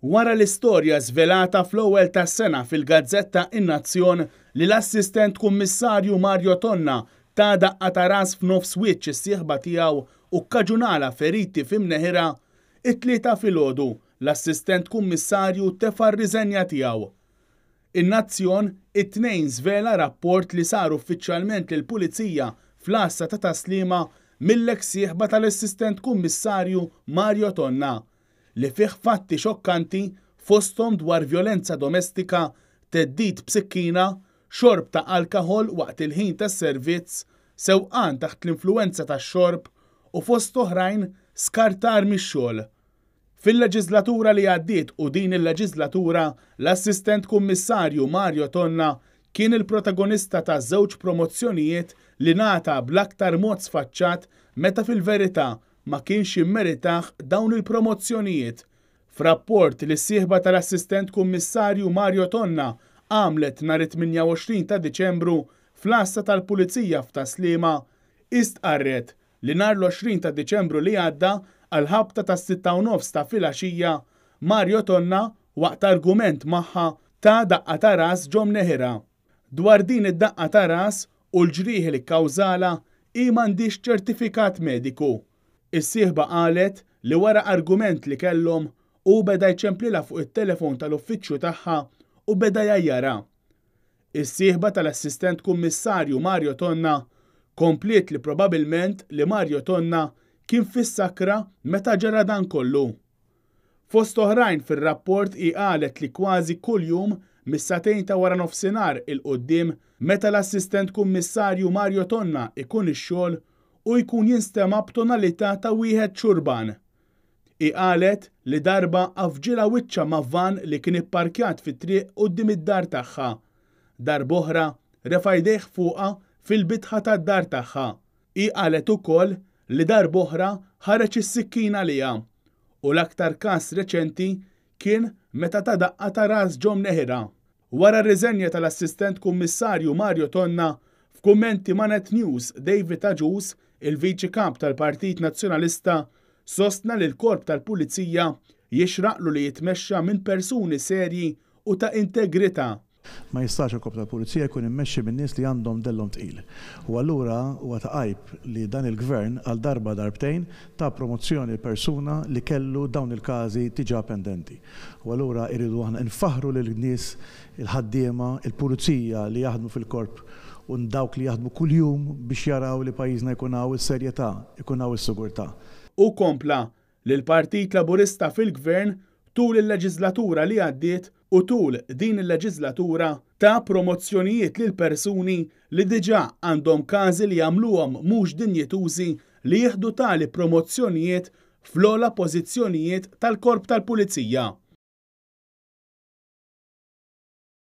Wara l-istorja żvelata fl-ewwel tas-sena fil-gazzetta In-Nazzjon li l-Assistent Kummissarju Mario Tonna ta daqqa ta' ras f'nofs wiċċ is-sieħba tiegħu u kkaġunalha feriti f'imneħirha, it-Tlieta filgħodu l-Assistent Kummissarju tefa' r-riżenja tiegħu. In-Nazzjon, it-Tnejn żvela rapport li sar uffiċjalment lill-Pulizija fl-Għassa ta' Tas-Sliema mill-eks sieħba tal-Assistent Kummissarju Mario Tonna, li fih fatti xokkanti fosthom dwar vjolenza domestika, theddid b'sikkina, xorb ta' alkaħol waqt il-ħin tas-servizz, sewqan taħt l-influwenza tax-xorb u fost oħrajn skartar mix-xogħol. Fil-leġiżlatura li għaddiet u din il-leġiżlatura, l-Assistent Kummissarju Mario Tonna kien il-protagonista ta' żewġ promozzjonijiet li ngħata bl-aktar mod sfaċċat meta fil-verità ma kienx jimmeritah dawn il-promozzjonijiet. F'rapport li s-sieħba tal-Assistent Kummissarju Mario Tonna għamlet nhar it-28 ta' Diċembru fl-Għassa tal-Pulizija f'Tas-Sliema, hi stqarret li nhar l-20 ta' Diċembru li għadda għall-ħabta tas-sitta u nofs ta' filgħaxija, Mario Tonna waqt argument magħha ta daqqa ta' ras ġo mneħirha. Dwar din id-daqqa ta' ras u l-ġrieħi li kkawżalha, hi m'għandhiex ċertifikat mediku. Is-sieħba qalet li wara argument li kellhom, hu beda jċemplilha fuq it-telefon tal-uffiċċju tagħha u beda jgħajjarha. Is-sieħba tal-Assistent Kummissarju Mario Tonna kompliet li probabilment li Mario Tonna kien fis-sakra meta ġara dan kollu. Fost oħrajn fir-rapport hi qalet li kważi kuljum mis-sagħtejn ta' waranofsinhar 'il quddiem meta l-Assistent Kummissarju Mario Tonna jkun ix-xogħol hu jkun jinstema' b'tonalità ta' wieħed xurban. Hi qalet li darba għafġilha wiċċha ma' vann li kien ipparkjat fit-triq quddiem id-dar tagħha. Darb'oħra refa' jdejh fuqha fil-bitħa tad-dar tagħha. Hi qalet ukoll li darb'oħra ħareġ is-sikkina għaliha u l-aktar każ reċenti kien meta ta daqqa ta' ras ġo mneħirha. Wara r-riżenja tal-Assistent Kummissarju Mario Tonna, f'kummenti ma' Net News, David Agius, il-Viċi Kap tal-Partit Nazzjonalista, sostna li l-Korp tal-Pulizija jixraqlu li jitmexxa minn persuni serji u ta' integrità. Ma jistax il-Korp tal-Pulizija jkun immexxi minn nies li għandhom dellhom tqil. U allura huwa ta' għajb li dan il-Gvern għal darba darbtejn ta promozzjoni lil persuna li kellu dawn il-każi diġà pendenti. U allura irridu aħna nfaħħru lil nies, il-ħaddiema, il-pulizija li jaħdmu fil-Korp u dawk li jaħdmu kuljum biex jaraw li pajjiżna jkun hawn is-serjetà, ikun hawn is-sigurtà. Hu kompla li l-Partit Laburista fil-Gvern tul il-leġiżlatura li għaddiet u tul din il-leġiżlatura ta promozzjonijiet lil persuni li diġà għandhom każi li jagħmluhom mhux dinjitużi li jieħdu tali promozzjonijiet fl-ogħla pożizzjonijiet tal-Korp tal-Pulizija.